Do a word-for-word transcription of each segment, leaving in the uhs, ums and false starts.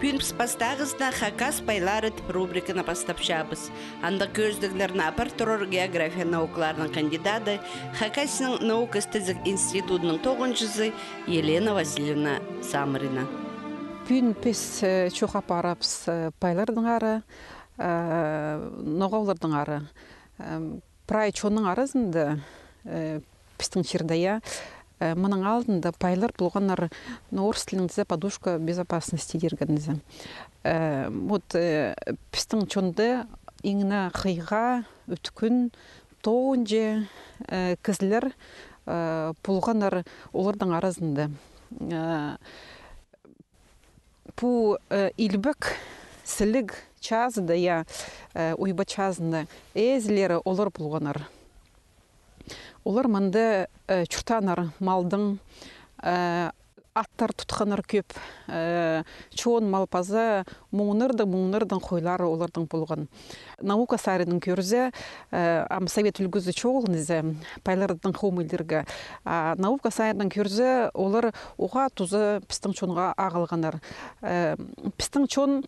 Пӱӱн піс пастағызына «Хакас пайлары» тіп рубриканы пастапчабыс. Андағ кӧзідіглерні апар турар география наукаларының кандидаты, Хакасияның наука істезіг институдының тоғынҷызы Елена Васильевна Самарина. Пӱӱн піс, э, чоох апарарбыс, э, пайлардаңар, э, ноғаллардаңар. Эм, прай чонның аразында, э, пістің чирде, я, э, мының алнында пайлар полғаннар, ну, орыс тілінең тізе подушка безопасности тиргеннер. Э, вот, э, пістің чонда иң не хыйға, ӧткін, тоғынҷы, э, кізілер, э, полғаннар олардың аразында. Э, Пу, э, илбек, сіліг чазыда, я, э, уйба чазында ээзілері олар полғаннар. Олар мында, э, чуртааннар малдаң, э, аттар тутханнар кӧп, э, чоон мал паза муңнардаң, муңнардаң хойлары олардың полған. Наука саринаң кӧрзе, э, ам совет ӱлгӱзі чоғыл низе, пайлардаң хомай идерге. А наука саринаң кӧрзе, олар уғаа туза пістің чонға ағылғаннар. Э, пістің чон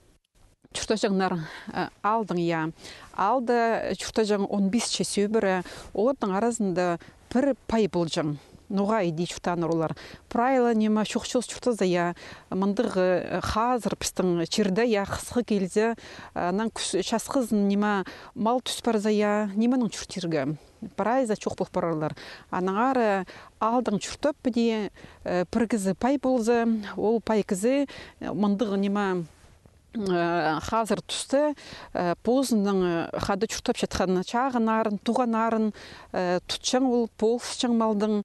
чуртаҷаңнар, э, аалдаң, я. Аалда чуртаҷаң он пис че сӧбіре, олардың аразында пір пай полҷаң. Ноға иди чуртааннар олар. Прай ла ниме чох-чох чуртаза, я, мындағ, э, хазыр пістің чирде, я, хысхы килзе, анаң кӱс-, часхызын ниме мал тӱс парза, я, нименең чуртирға. Прайзы чох пол парарлар. Аннаңар, э, аалдаң чуртап піди, э, пір кізі пай полза, ол пай кізі, э, мындағ ниме, э, хазыр туста, э, позының, э, хада чуртап чатхан чағыннарын, туғаннарын, э, тутчаң ол, полысчаң малдаң.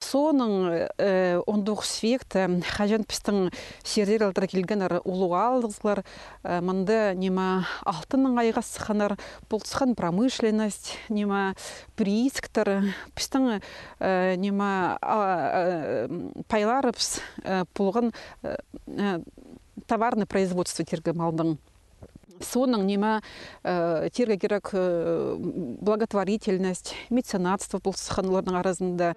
Соонаң, э, он тоғыс векте, хаҷан пістің чирдер алдыра килгеннер улуғ ааллығлар, э, мында ниме алтыннаң айғас сыхханнар, полысхан промышленность, ниме приисктер, пістің, э, ниме, а, э, пайларыбыс, э, полған, э, э, товарный производство тирге малдаң. Соонаң ниме, э, тирге кирек, э, благотворительность, меценатство полысхан олардың аразында.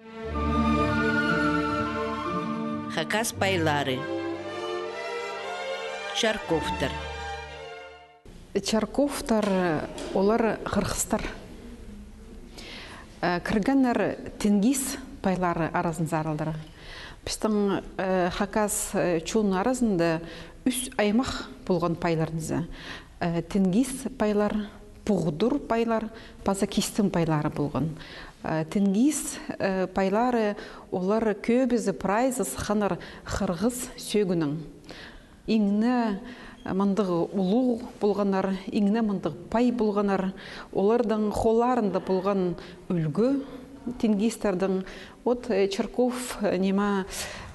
Хакас пайлары. Чарковтар. Чарковтар, олар хырғыстар. Э, кіргеннер тенгиз пайлары аразынзар алдыра. Пістің, э, хакас, э, чон аразында ӱс аймах полған пайлар низе. Э, тенгиз пайлар, пуғдыр пайлар, паза кистің пайлары полған. Э, тенгиз, э, пайлары, олар кӧбізі, прайзы сыхханнар хырғыс сӧгінең. Иң не мындағ улуғ полғаннар, иң не мындағ пай полғаннар, олардың холларында полған ӱлгӱ тенгизтердің. Вот, э, Чарков, э, ниме,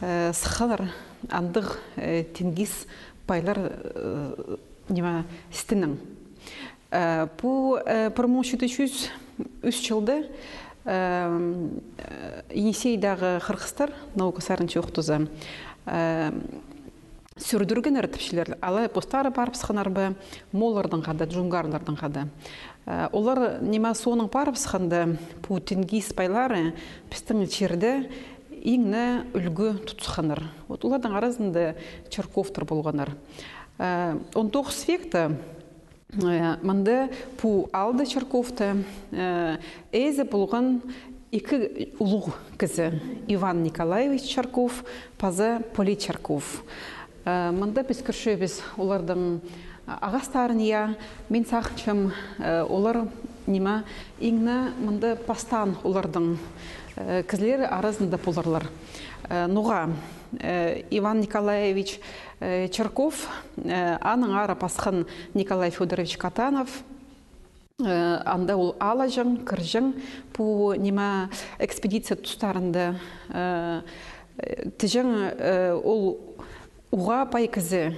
э, сыхханнар андағ, э, тенгиз пайлар, э, ниме, істінең. Э, пу, э, пір муң читі чӱс ӱс чылда, э, э, Енисейдегі хырғыстар, наука сарин чоохтаза, э, сӱрдіргеннер тіпчелер. Алай постары парыбысханнар ба, моллардаң хада, джунгарлардаң хада. Э, олар ниме соонаң парыбысханда, пу тенгиз пайлары пістің чирде иң не ӱлгӱ тутсханнар. Вот олардың аразында Чарковтар полғаннар. Э, он тоғыс векте Э, мында пу аалда Чарковта, э, ээзі полған ікі улуғ кізі, Иван Николаевич Чарков паза Полей Чарков. Э, мында піс кӧрчебіс олардың ағастарын, я, мин сағынчам, э, олар ниме, иң не мында пастаан олардың, э, кізілері аразында поларлар. Э, ноға, э, Иван Николаевич, э, Чарков, э, аннаңар пасхан Николай Фёдорович Катанов, э, анда ол алаҷаң, кірҷең, пу ниме экспедиция тустарында, э, тіҷең, э, ол уғаа пай кізі,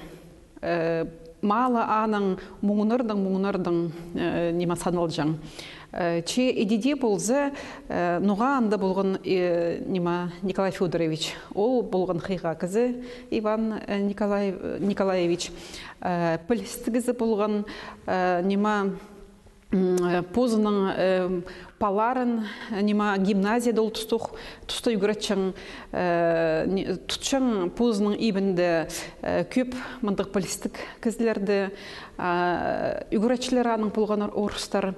э, малы аның муңнардаң, муңнардаң, э, ниме саналҷаң. Э, че іди дее полза, э, ноға анда полған, э, ниме, Николай Фёдорович. Ол полған хыйға кізі, Иван, э, Николай-, Николаевич. Э, пілісті кізі полған, э, ниме, м, э, позының, э, палаларын, э, ниме, гимназияда ол тустох, туста ӱгретчең, э, ни-, тутчаң позының ибінде, э, кӧп мындағ пілістіг кізілерді, а, ӱгретчілер аның полғаннар орыстар.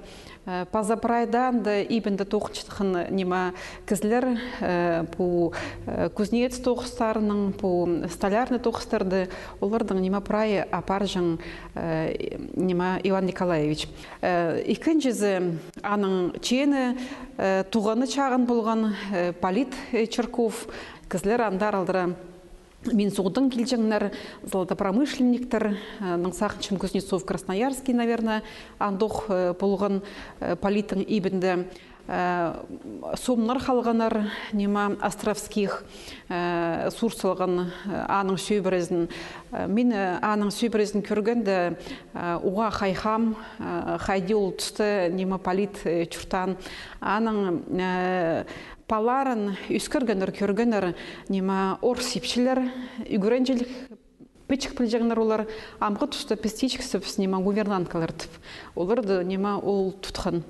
Э, паза прай даа анда ибінде тоғынчатхан ниме кізілер, э, пу, э, кузнец тоғыстарының, пу столярный тоғыстарды, олардың ниме прайы апарҷаң, э, ниме Иван Николаевич. Э, ікінҷізі аның чеені, э, туғаны чағын полған, э, Полит, э, Чирков. Кізілер андар алдыра Минзуғдаң килҷеңнер, золотопромышленниктер, э, ның сағынчам Кузнецов Красноярский, наверное, андох, э, полған, э, Политтің ибінде. Э, сомнар халғаннар, ниме, Островских, э, сур салған, э, аның сӧбірезін. Э, мин, э, аның сӧбірезін кӧргенде, э, уғаа хайхаам, э, хайди ол туста, ниме, Полит, э, чуртаан. Аның, э, палаларын ӧскіргеннер, кӧргеннер, ниме, орыс ипчілер, ӱгренҷіліг, пічік пілҷеңнер олар, амғы туста піс тіпчебіс, ниме, гувернанткалар тіп. Оларды, ниме, ол тутхан.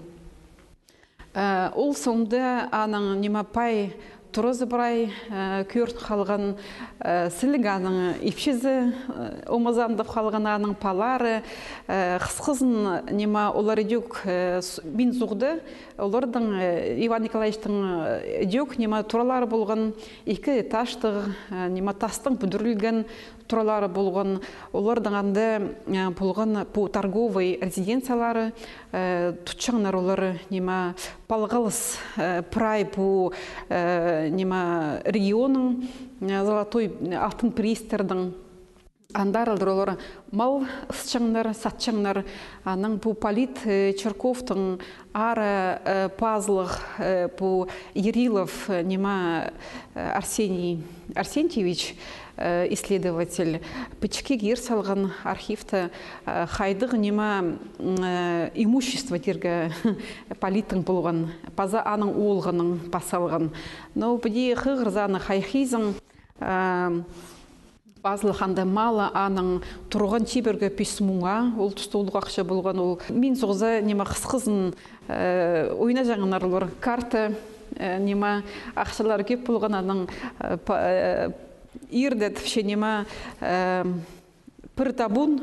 Э, ол соонда аның, ниме, пай туразы прай, э, кӧрін халған, э, сіліг аның ипчізі, э, омазандап халған аның палалары, э, хысхызын, ниме, олар ідӧк, э, с-, Минзуғда, олардың, э, Иван Николаевичтің, э, ідӧк, ниме, туралары полған, ікі этажтығ, э, ниме, тастаң пӱдірілген туралары полған, олардың анда, э, полған пу торговый резиденциялары, э, тутчаңнар олар, ниме, палғалыс, э, прай пу, э, ниме, регионның, э, золотой, э, алтын приистердің. Андар алдыра олар мал ысчаңнар, сатчаңнар, анаң пу Полит, э, Чирковтың ары, э, пазылығ, э, пу Ерилов, э, ниме, э, Арсений Арсентьевич, э, исследователь, пічікке кир салған архивті, э, хайдағ, ниме, м, э, имущество тирге Политтің полған, паза аның оолғының пас салған. Но піди хығырзаң, хайхизың, э, пазылған анда малы аның турған чибіргі пис муңа, ол туста улуғ ахча полған ол. Минзуғда, ниме, хысхызын, э, ойнаҷаңнар олар карта, э, ниме, ахчалар кӧп полған аның, э, па-, э, иирде тіпче, ниме, э, пір табун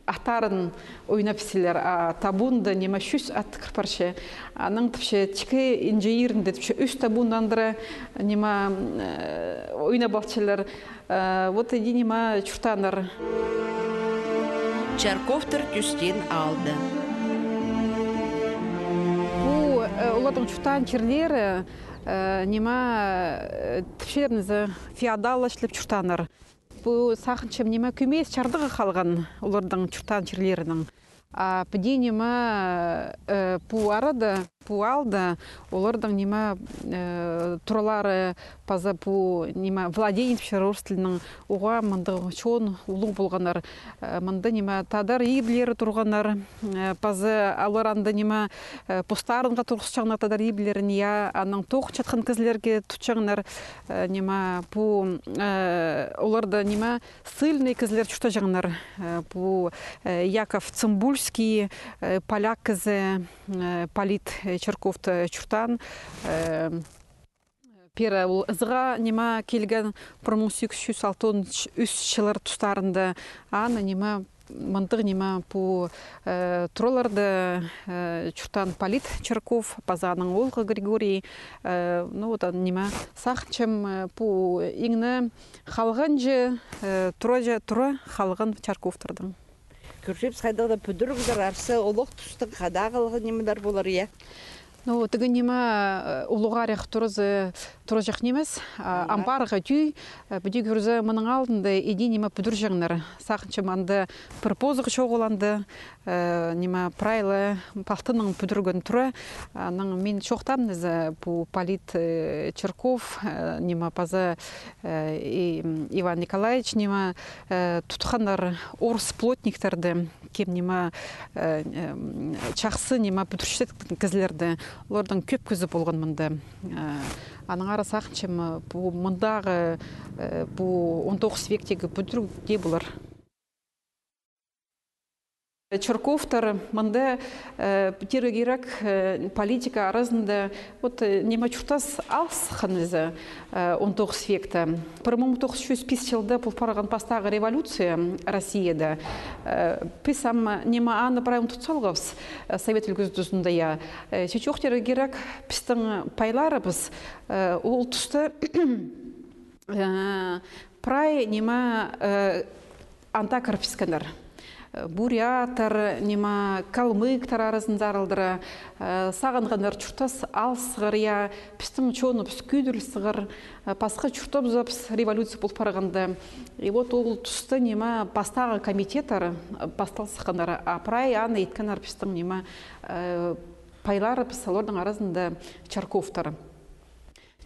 аттарын ойнапчалар, а табунда, ниме, чӱс ат кір парча. Анаң тіпче, тігі інҷі иирінде тіпче, ӱс табун андыра, ниме, э, ойнап алчалар. Э, вот іди, ниме, чуртааннар. Чирковтар тӧстеен аалда. Пу, э, олардың чуртаан чирлері, э, ниме, э, тіпчелер ниме, феодаллар чіли чуртааннар. Пу, сағынчам, ниме, кӧмес чардығы халған олардың чуртаан чирлерінің. А піди, ниме, э, пу арада, пу аалда олардың, ниме, э, туралары паза пу, ниме, владение тіпчелер орыс тілінең, уғаа мындағ чоон улуғ полғаннар. Э, мында, ниме, тадар иблері турғаннар. Э, паза олар анда, ниме, э, постарынға турғысчаңнар тадар иблерін, я, анаң тоғынчатхан кізілерге тутчаңнар, э, ниме, пу, э, оларда, ниме, ссыльный кізілер чуртаҷаңнар. Э, пу, э, Яков Цымбульский, э, поляк кізі, э, Полит, э, Чирковты чуртаан, э, пеер ол ызыға, ниме, килген пір муң сигіс чӱс алтон ӱс чыллар тустарында. Аны, ниме, мындағ, ниме, пу, э, тураларны, э, чуртаан Полит Чирков, паза аның оолғы Григорий, э, ну, вот, ан, ниме, сағынчам, э, пу иң не халғанҷы, э, тураҷа-, тура халған Чирковтарның. Кӧрчебіс, хайдағ даа пӱдіріглер, арса олох тустың хада халған нимелер полар, я? Ну, тігі, ниме, э, улуғ арах туразы, тураҷах нимес, а, ампарға тӧӧй, э, піди кӧрзе, мының алнында іди, ниме, пӱдірҷеңнер. Сағынчам, анда пір позығ чоғыл анда, э, ниме, прай ла палтынаң пӱдірген тура. Анаң мин чоохтаам ниме, пу Полит, э, Чирков, э, ниме, паза, э, и, м, Иван Николаевич, ниме, э, тутханнар орыс плотниктерді, кем, ниме, э, м, чахсы, ниме, пӱдірчеткен кізілерді, оларның кӧп кізі полған мында. Э, аннаңар сағынчам, пу мындағы, э, пу он тоғыс вектегі пӱдіріг дее полар. Чарковтар мында, э, тирге кирек, э, политика аразында, вот, э, ниме, чуртас алысхан ниме, э, он тоғыс векте. Пір муң тоғыс чӱс пис чылда пол парған пастағы революция Россияда. Э, піс ам, ниме, аны прай ундут салғабыс, э, совет ӱлгӱзі тузында, я. Э, че чоохтирға кирек, пістің пайларыбыс, э, ол туста, э, прай, ниме, э, анда кірібіскеннер. Э, буряттар, ниме, калмыктар аразында аралдыра, э, сағынғаннар чуртас алысығар, я, пістің чоныбыс кӧдіріл сығар, э, пасха чуртабызабыс, революция пол парғанда. И вот ол туста, ниме, пастағы комитеттер, э, пастал сыхханнар, а прай аны иткеннер пістің, ниме, э, пайларыбыс, олардың аразында Чарковтар.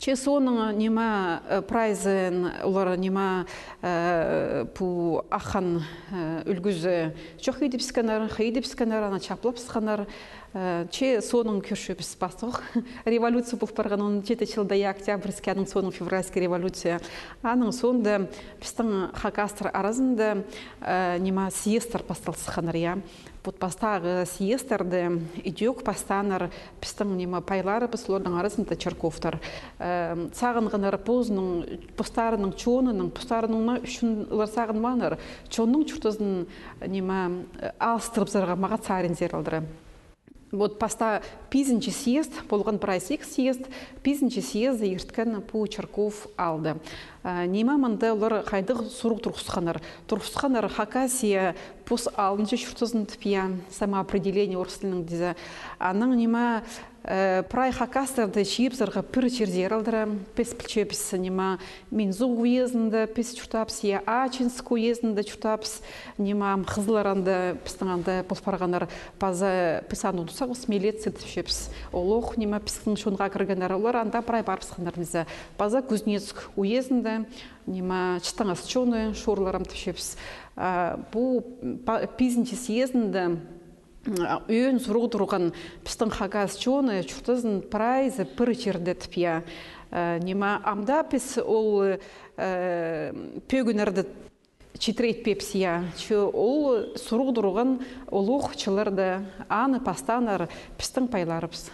Че соонаң, ниме, э, прайзын олар, ниме, э, пу аххан, э, ӱлгӱзі чох идібіскеннер, хыйдыбіскеннер, аны чаплабысханнар. Э, че соонаң кӧрчебіс, пастох революция пол парған, он читі чылда, я, Октябрьский, аның соонаң февральский революция. Аның соонда пістің хакастар аразында, э, ниме, съездтер пастал сыхханнар, я. Вот пастағы съездтерде идӧк пастааннар пістің, ниме, пайларыбыс, олардың аразында Чарковтар. Э, сағынғаннар позының, постарының чонының, постарының на ӱчӱн олар сағынмааннар. Чонның чуртазын, ниме, э, алыстырыбызарға мағат саринзар алдыра. Вот паста пизінҷі съезд, полған прай сигіс съезд, пизінҷі съезд ирткен пу Чарков аалда. Э, ниме, мында олар хайдағ сурығ турғысханнар. Турғысханнар Хакасия пос алынҷа чуртазын тіп, я, самоопределение орыс тілінең тізе. Анаң, ниме, э, прай хакастарды чыыбызарға пір чирзер алдыра. Піс пілчебіс, ниме, Минзуғ уезінде піс чуртабыс, я, Ачинск уезінде чуртабыс, ниме, ам Хызыллар анда, пістің анда пол парғаннар, паза піс аны ундут салғабыс, Мелеце тіпчебіс. Олох, ниме, пістің чонға кіргеннер, олар анда прай парыбысханнар ниме. Паза Кузнецк уезінде, ниме, Чатаңас чоны, Шорлар ам тіпчебіс. А, пу па-, пизінҷі съездінде, м, ӧӧн сурығ турған пістің хакас чоны чуртазын прайзы пір чирде тіп, я. Э, ниме, амды піс ол, э, пӧгіннерді читіре итпеебіс, я. Че ол сурығ турған олох чылларда, аны пастааннар пістің пайларыбыс.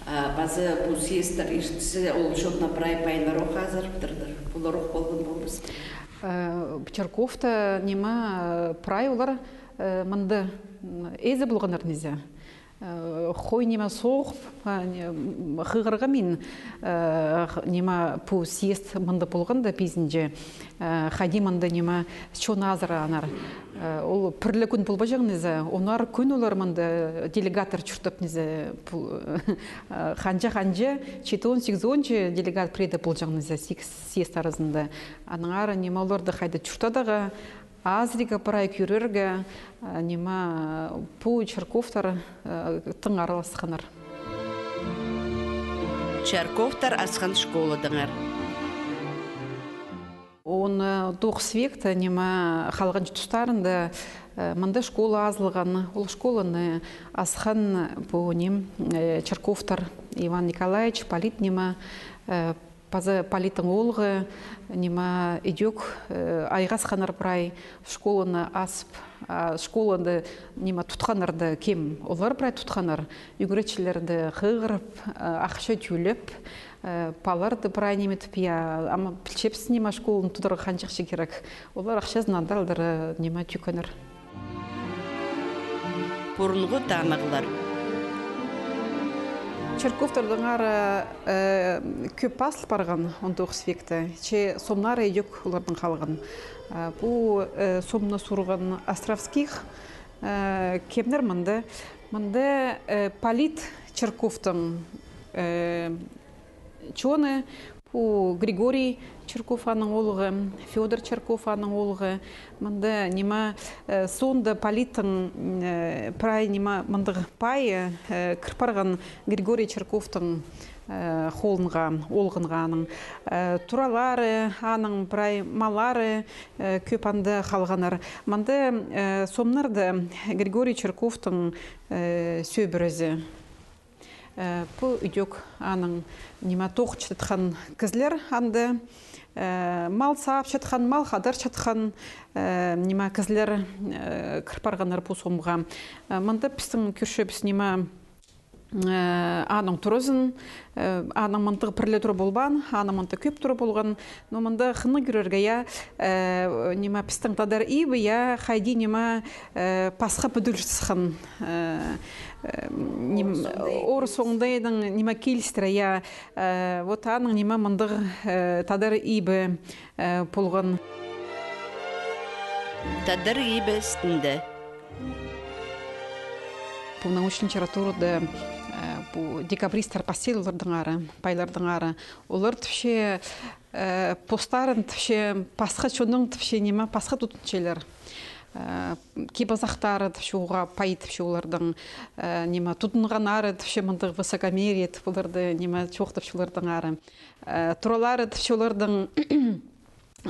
А паза пу съездтер иртсе, ол чонны прай пайлар ох азырыптырлар. Пулар ох полған полбас па? Э, Чарковта, ниме, э, прай олар, э, мында, м, ээзі полғаннар ниме. Э, хой, ниме, соох, а, ни-, м, хығырғам мин, э, х-, ниме, пу съезд мында полғанда пизінҷі, э, хайди мында, ниме, чон азырааннар. Э, ол пір ле кӱн полбаҷаң ниме, онар кӱн олар мында делегаттар чуртап ниме, пу, э, ханҷа-ханҷа, читі он, сигізі, онынҷы делегат пірееде полҷаң ниме, сигіс съезд аразында. Аннаңар, ниме, оларды хайди чуртадарға, азырирға, прай кӧрерге, э, ниме, пу Чарковтар, э, тың араласханнар. Чарковтар асхан школадаңар. Он тоғыс векте, ниме, халғанҷы тустарында, э, мында школа азылған, ол школаны асхан пу, ниме, э, Чарковтар Иван Николаевич, Полит, ниме, э, паза Политтың оолғы, ниме, идӧк, э, айғасханнар прай школаны асып, а школаны, ниме, тутханнарды кем, олар прай тутханнар, ӱгретчілерді хығырып, э, ахча тӧлеп, э, паларды прай ниме тіп, я, ам пілчебіс, ниме, школаны тударға ханҷахча кирек. Олар ахчазын андардыр, э, ниме, тӧккеннер. Пурунғы таамағлар. Чарковтардаңар, э, кӧп пазыл парған он тоғыс векте, че сомнары идӧк олардың халған. Э, пу, э, сомны сурған Островских, э, кемнер мында? Мында, э, Полит Чарковтың, э, чоны, пу Григорий Чарков аның оолғы, Фёдор Чарков аның оолғы. Мында, ниме, э, соонда Политтың, э, прай, ниме, мындағ пайы, э, кір парған Григорий Чарковтың, э, холынға, оолғынға аның. Э, туралары аның, прай маллары, э, кӧп анда халғаннар. Мында, э, сомнарда Григорий Чарковтың, э, сӧбірезі. Э, пу ідӧк аның ниме тоғынчатхан кізілер анда, э, мал саапчатхан, мал хадарчатхан, э, ниме кізілер, э, кір парғаннар пу сомға. Э, мында пістің кӧрчебіс ниме, э, аның туразын, э, аның мындағ пір ле тура полбаан, аның мында кӧп тура полған. Но мында хынығ кӧрерге, я, э, ниме пістің тадар ибі, я, хайди ниме, э, пасха пӱдіріл сыххан, э, э, ним-, орыс оңдайнаң ниме килістіре, я, э, вот аның ниме мындағ, э, тадар ибі, э, полған. Тадар ибі істінде. Пу научный литературада, э, пу декабристтер пастир олардың ары, пайлардың ары. Олар тіпче, э, постарын тіпче, пасха чоннаң тіпче, ниме, пасха тудынчалар. Э, кип-азахтары тіпче, уғаа пай тіпче олардың, э, ниме, тудынғаннары тіпче, мындағ высокомерие тіп оларды, ниме, чоохтапча олардың ары. Э, туралары тіпче олардың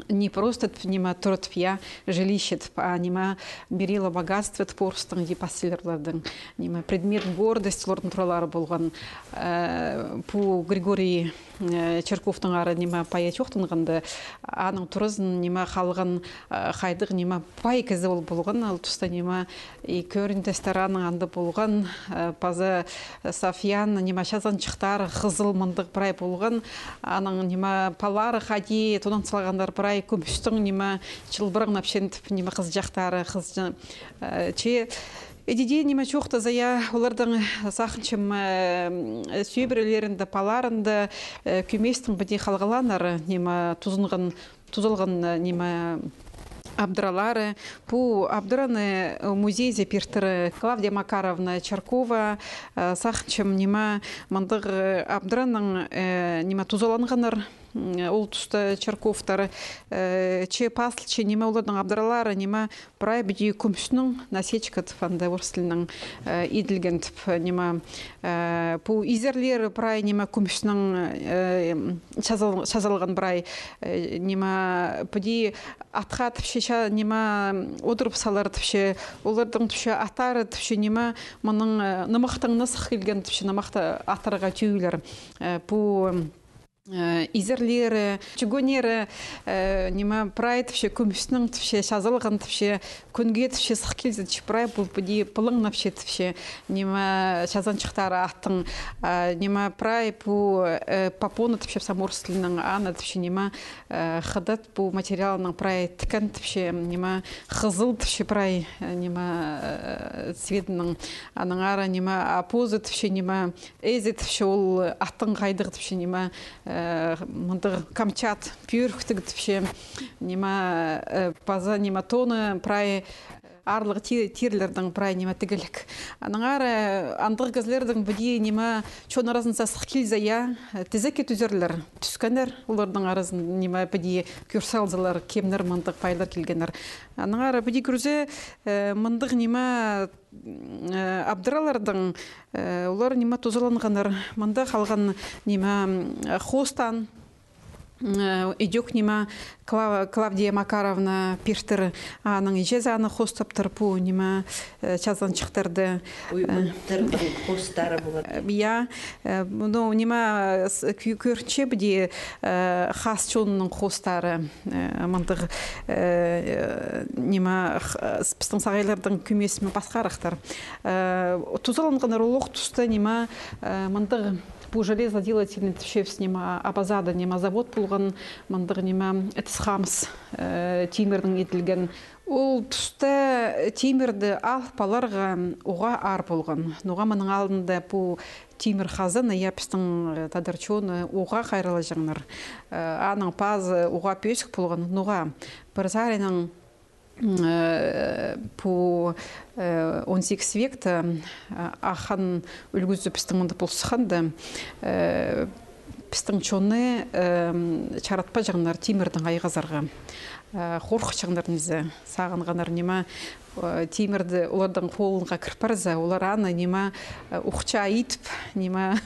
не просто тіп, ниме, тура тіп, я, жилище тіп, а ниме, мерило богатства тіп орыстың, иди пастирлердің, ниме, предмет гордости олардың туралары полған. Э, пу Григорий, э, Чарковтың ары, ниме, пая чоохтанғанда, аның туразын, ниме, халған, э, хайдағ, ниме, пай кізі ол полған, ол туста, ниме, и кӧріндестер аның анда полған, э, паза Сафьян, ниме, чазанҷыхтары хызыл мындағ прай полған, аның, ниме, палалары хайди тонан салғаннар прай кӱмӱстің, ниме, чылбыраңнапчаң тіп, ниме, хызыҷахтары, хызыҷа-, э, че, иди дее, ниме, чоохтаза, я, олардың, сағынчам, э, сӧбірелерінде, палаларында, э, кӧместең піди халғалааннар, ниме, тузынған, тузалған, э, ниме, абдыралары. Пу абдыраны, э, музейзер пиртір Клавдия Макаровна Чаркова, э, сағынчам, ниме, мындағ, э, абдыранаң, э, ниме, тузаланғаннар, м, ол туста Чарковтар, э, че пазылча, ниме, олардың абдыралары, ниме, прай піди кӱмӱстең, насечка тіп анда орыс тілінең, э, иділген тіп, ниме, э, пу изерлері прай, ниме, кӱмӱстең, э, чазал-, чазалған прай, э, ниме, піди атха тіпче, ча-, ниме, одырып салар тіпче, олардың тіпче аттары тіпче, ниме, мының, э, нымахтаң на сых килген тіпче, нымахты аттарға тӧӧйлер. Э, пу, э, изерлері, чӱгӱннері, э, ниме, прай тіпче, кӱмӱстең тіпче, чазалған тіпче, кӱнге тіпче сых килзе, тіпче, прай пу піди пылаңнапча тіпче, ниме, чазанҷыхтары аттың, а, ниме, прай пу, э, попона тіпче, пістің орыс тілінең, аны тіпче, ниме, э, хыдат пу материалынаң прай тіккен тіпче, ниме, хызыл тіпче прай, э, ниме, э, цветінең. Анаң ары, ниме, а позы тіпче, ниме, ээзі тіпче, ол аттың хайдағ тіпче, ниме, э, мындағ камчат пӧріктіг тіпче, ниме, э, паза, ниме, тоны прай аарлығ ти-, тирілердең прай, ниме, тігіліг. Анаң ары андағ кізілернің піди, ниме, чон аразынзар сых килзе, я, тізекке тӱзерлер. Тӱскеннер, олардың аразын, ниме, піди кӧр салзалар, кемнер мындағ пайлар килгеннер. Анаң ары піди кӧрзе, э, мындағ, ниме, м, э, абдыраларның, э, олар, ниме, тузаланғаннар. Мында халған, ниме, м, хоостаан, э, ідӧк, ниме, Клав-, Клавдия Макаровна пиртір, аның іҷезі аны хоостаптыр, пу, ниме, э, чазанҷыхтарды. Э, уйғантырдың хоостары полар. Э, я, э, ну, ниме, с-, кӧ-, кӧрінче піди, э, хас чонның хоостары, э, мындағ, э, ниме, х-, с-, пістің сағайларның кӧмезінең пасхарахтар. Э, тузаланғаннар ол ох туста, ниме, э, мындағ пу железоделательный тіпчебіс, ниме, Абазада, ниме, завод полған, мындағ, ниме, ітіс-хамыс, э, тимірнең иділген. Ол туста тимірді алып аларға уғаа аар полған. Ноға мының алнында пу тимір хазана, я, пістің, э, тадар чоны уғаа хайраллаҷаңнар. Э, аның пазы уғаа пӧзік полған. Ноға пір саринаң, м, э, пу, э, он сигіс векте, э, Ах хан ӱлгӱзі пістің мында пол сыхханда, э, пістің чонны, э, чаратпаҷаңнар тимірнең айғазарға. Э, хорыхчаңнар низе, сағынғаннар, ниме, э, тимірді олардың холынға кір парза, олар аны, ниме, э, охча итіп, ниме,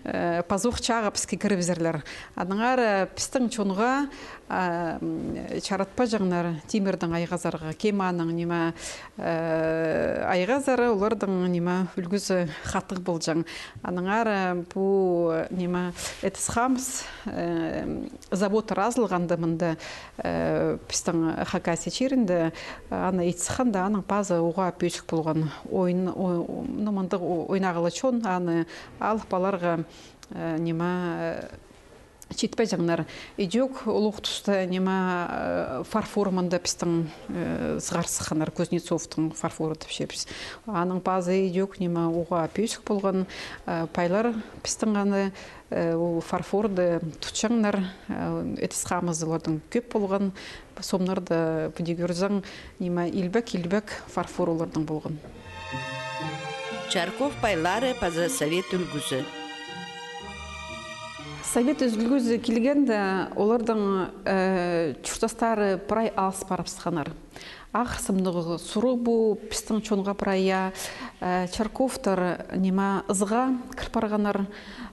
э, пазох чағып, іске кірібізерлер. Анаң ары пістің чонға, А, м, чаратпаҷаңнар тимірдең айғазарға, кем аның, ниме, э, айғазары, оларның, ниме, ӱлгӱзі хатығ полҷаң. Аннаңар, э, пу, ниме, ітіс хамыс, э, завод азылғанда мында, э, пістің Хакасия чирінде, аны ит сыхханда, аның пазы уғаа пӧзік полған. Ойын, о-, о-, ну, мындағ о-, ойнағлығ чон, аны алып аларға, э, ниме, э, читпеҷеңнер. Идӧк улуғ туста, ниме, э, фарфор мында пістің, э, сығар сыхханнар, Кузнецовтың фарфоры тіпчебіс. Аның пазы идӧк, ниме, уғаа пӧзік полған, э, пайлар пістің аны, э, ол фарфорды тутчаңнар, э, ітіс хамызы оларның кӧп полған, сомнарда піди кӧрзең, ниме, илбек-илбек фарфор оларның полған. Чарков пайлары паза совет ӱлгӱзі. Совет ӱлгӱзі килгенде, оларның, э, чуртастары прай алыс парыбысханнар. Ағырсымнығ сурығ пу пістің чонға прай, я, э, Чарковтар, ниме, ызыға кір парғаннар,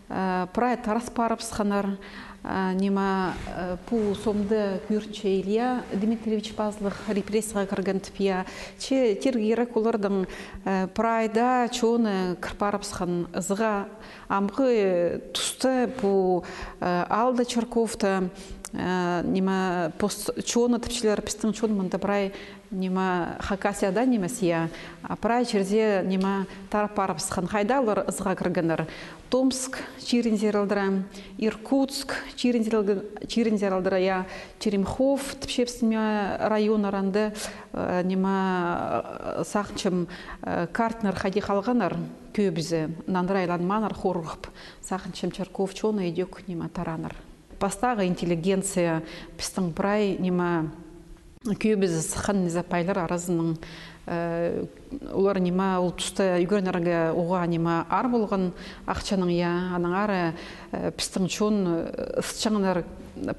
э, прай тарас парыбысханнар, э, ниме, э, пу сомды кӧрінче Илья Дмитриевич пазылығ, репрессияға кірген тіп, я. Че тирге кирек, оларның, э, прай даа чоны кір парыбысхан ызыға. Амғы туста пу, э, аалда Чарковта, э, ниме, пос чоны тіпчелер, пістің чон мында прай, ниме, Хакасияда нимес, я, а прай чирде, ниме, тарап парыбысхан. Хайда олар ызыға кіргеннер? Томск чирінзер алдыра, Иркутск чирінзер алды-, чирінзер алдыра, я, Теремхов тіпчебіс, ниме, районнар анда, э, ниме, э, сағынчам, э, картнар хайди халғаннар, кӧбізі, нандыра айланмааннар хорығып, сағынчам, Чарков чоны идӧк, ниме, тараннар. Пастағы интеллигенция, пістің прай, ниме, кӧбізі сыххан, ниме, пайлар аразынаң, э, олар, ниме, ол туста ӱгренерге уғаа, ниме, аар полған ахчанаң, я, аннаңар, э, пістің чон, э, ысчаңнар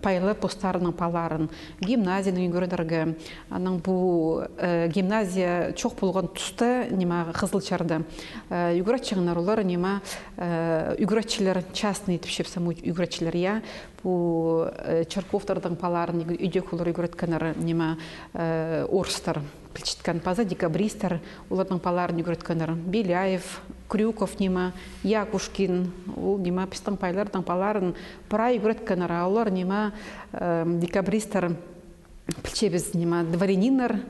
пайлап постарының палаларын гимназиянаң ӱгренерге. Анаң пу, э, гимназия чох полған туста, ниме, Хызылчарда, э, ӱгретчеңнер олар, ниме, э, ӱгретчілер, частный тіпчебіс, ам, ӱгретчілер, я. Пу, э, Чарковтардың палаларын идӧк олар ӱгреткеннер, ниме, э, орыстар пілчеткен, паза декабристтер оларның палаларын ӱгреткеннер. Беляев, Крюков, ниме, Якушкин, ол, ниме, пістің пайлардың палаларын прай ӱгреткеннер, а олар, ниме, э, декабристтер, пілчебіс, ниме, дворяниннар,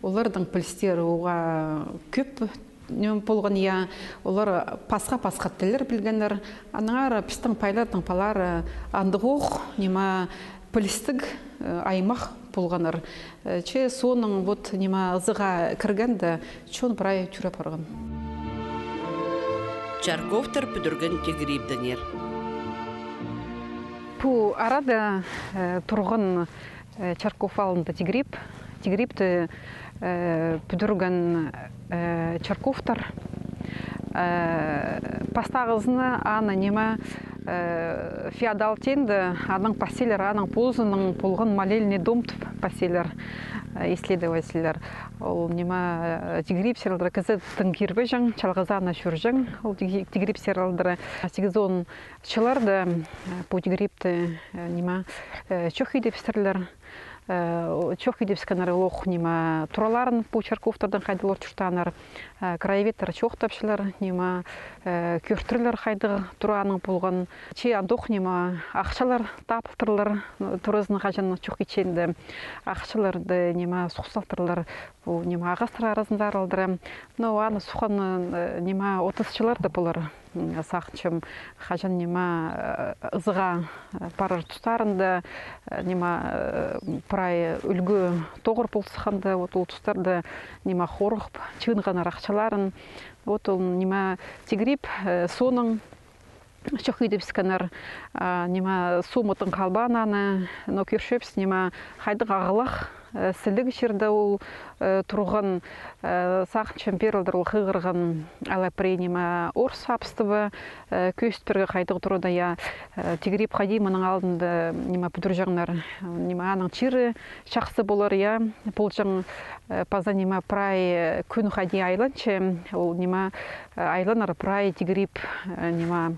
оларның пілістері уғаа кӧп, ниме, полған, я, олар пасха-пасха тіллер пілгеннер. Аннаңар пістің пайлардың палалары андағох, ниме, пілістіг, э, аймах полғаннар. Э, че соонаң вот, ниме, ызыға кіргенде чон прай тӧреп парған. Чарковтар пӱдірген тигірибдеңер. Пу арада, э, турған, э, Чарков аалында тигіриб. Тигірибті, э, пӱдірген, э, Чарковтар. Э, пастағызына аны, ниме, э, феодал теенде, аның пасчалар, аның позының полған молельный дом тіп пасчалар, э, исследовательлер. Ол, ниме, э, тигірибсер алдыра кізі тың кирбеҷең, чалғызана чӧрҷең, ол тиги-, тигірибсер алдыра. Сигізон чылларда, э, пу тигірибті, э, ниме, э, чох идібістірлер. Э, о, чох идібіскеннер олох, ниме, тураларын, пу Чарковтардың хайдағ олар чуртааннар, э, краеведтер чоохтапчалар, ниме, э, кӧртірлер хайдағ тураның полған. Че андох, ниме, ахчалар таап алтырлар, э, туразын хаҷан чох итченде. Ахчаларды, ниме, сух салтырлар, пу, ниме, ағастар аразында аралдыра. Но аны суххан, э, ниме, отыс чылларда полар. М, сағынчам, хаҷан, ниме, э, ызыға, э, парар тустарында, э, ниме, э, прай ӱлгӱ тоғыр пол сыхханда, вот ол тустарда, ниме, хорығып, чыынғаннар ахчаларын. Вот ол, ниме, тигіриб, э, соонаң чох идібіскеннер, а, ниме, сомы тың халбаан аны, но кӧрчебіс, ниме, хайдағ ағылах, э, сіліг чирде ол, э, турған, э, сағынчам, пеер алдыра ол хығырған, алай пірее, ниме, орыс абыстабы, э, кӧзіт пирерге хайдағ турада, я, э, тигіриб хайди мының алнында, ниме, пӱдірҷеңнер, ниме, аның чирі чахсы полар, я, полҷаң, э, паза, ниме, прай, э, кӱн хайди айланча, ол, ниме, э, айланар прай тигіриб, э, ниме,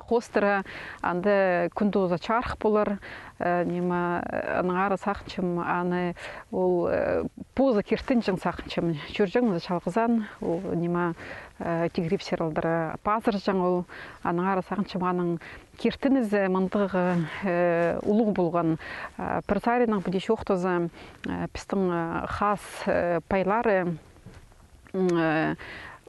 Хоостыра, анда кӱн тооза чарых полар, э, ниме, аннаңар сағынчам, аны ол, э, позы киртінҷең сағынчам, чӧрҷең чалғызаан, ол ниме, э, тигіріп сирілдіре пазырҷаң ол, аннаңар сағынчам, аның киртінізі мындағ, э, улуғ полған. Э, пір саринаң піди чоохтаза, э, пістің, э, хас, э, пайлары, м, э,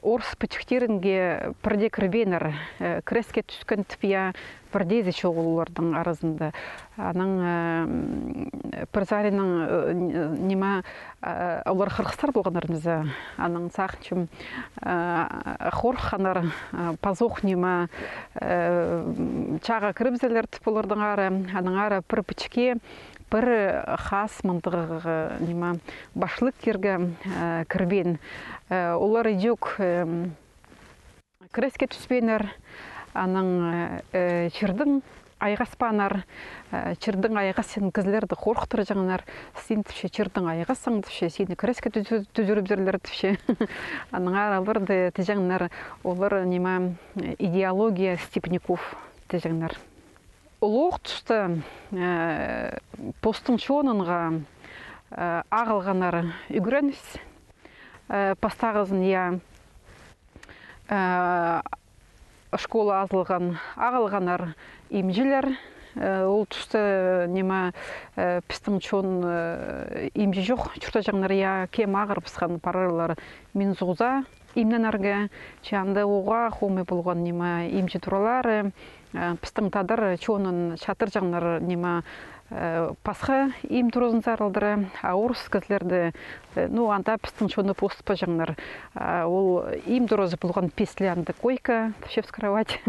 орыс пічіктерінге пірдее кірбееннер, э, кіреске тӱскен тіп, я, пірдеезі чоғыл олардың аразында. Анаң, э, м, пір саринаң, э, н-, ниме, э, олар хырғыстар полғаннар ниме. Анаң сағынчам, э, хорыхханнар, э, пазох ниме, э, м, чааға кірібізерлер тіп оларның ары, аннаңар пір пічікке, пір хас мындағ, э, ниме, башлығ кирге, э, кірбеен. Э, олар идӧк, э, кіреске тӱспееннер, анаң, э, чирдең айғаспааннар, э, чирдең айғасчаң кізілерді хорыхтырҷаңнар, син тіпче, чирдең айғассаң тіпче, сині кіреске тӱзі-, тӱзірібізерлер тіпче. Аннаңар оларды тіҷеңнер, олар ниме, э, идеология степняков тіҷеңнер. Улуғ туста, э, постың чонынға, э, ағылғаннар ӱгреніс, э, пастағызын, я, э, школа азылған, ағылғаннар имҷілер, э, ол туста, ниме, э, пістің чон, э, имҷі чох чуртаҷаңнар, я, кем ағырыбысхан парарлар Минзуғза имненерге, че анда уғаа хомай полған, ниме, имҷі туралары, э, пістің тадар чонын чатырҷаңнар, ниме, э, пасха им туразын сарылдыра, а орыс кізілерді, э, ну, анда пістің чонны постпаҷаңнар. А ол им туразы полған пес ле анда койка, тіпчебіс, кровать.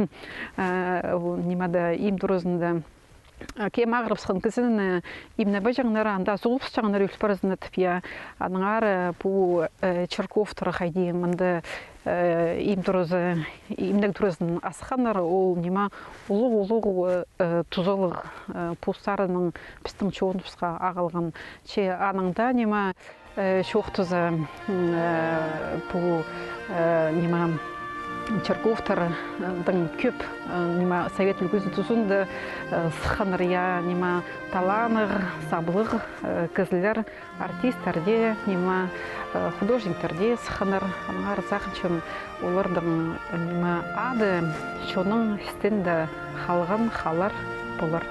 Э, ол нимеде, им туразында. Э, кем ағырыбысхан кізіні имнебеҷеңнер, анда суғыбысчаңнар ӱл парзын тіп, я. Аннаңар, э, пу, э, черковтар хайди мында, э, им туразы, имнег туразын асханнар, ол ниме, улуғ-улуғ, э, тузалығ, э, постарының пістің чоныбысха ағылған. Че аның даа, ниме, э, чоохтаза, м, э, пу, э, ниме, черковтарның кӧп, э, ниме, совет ӱлгӱзі тузында, э, сыхханнар, я, ниме, таланнығ, саблығ, э, кізілер, артисттер дее, ниме, э, художниктер дее сыхханнар, аннаңар сағынчам, олардың, э, ниме, ады чонның істінде халған халар полар.